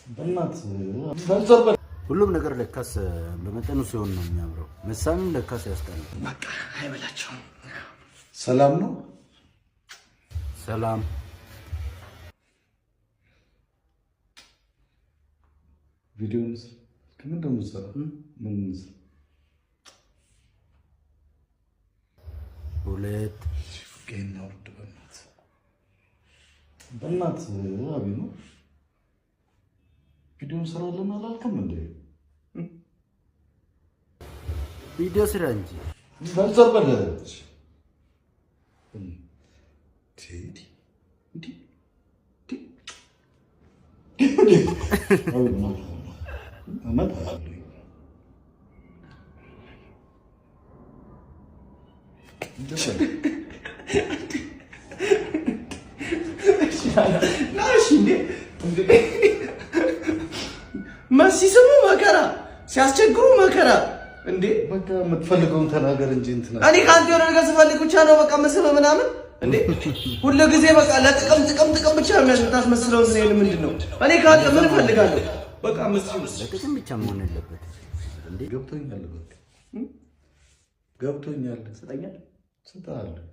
በእናትህ ዞር በል። ሁሉም ነገር ለካስ በመጠኑ ሲሆን ነው የሚያምረው። መሳምም ለካስ ያስጠላል። በቃ አይበላቸውም። ሰላም ነው? ሰላም። ቪዲዮ ምስል ከምን እንደምትሰራ ምን ምስል? ሁለት። ይሄን አውርድ በእናትህ፣ በእናትህ አቢ ነው። ቪዲዮ እንሰራለን አላልክም እንዴ? ቪዲዮ ስራ እንጂ። ዞር በል። ቴዲ እንዲ እመጣለሁ። እሺ እንዴ ሲስሙ መከራ፣ ሲያስቸግሩ መከራ። እንዴ በቃ የምትፈልገውን ተናገር እንጂ እንትና እኔ ከአንተ የሆነ ነገር ስፈልግ ብቻ ነው በቃ መስበ ምናምን። እንዴ ሁሉ ጊዜ በቃ ለጥቅም ጥቅም ጥቅም ብቻ የምታስመስለው እንትን ምንድን ነው? እኔ ከአንተ ምን እፈልጋለሁ? በቃ መስሉ ለጥቅም ብቻ መሆን የለበትም እንዴ። ገብቶኛል። በቃ ገብቶኛል። ትሰጠኛለህ? እሰጥሃለሁ።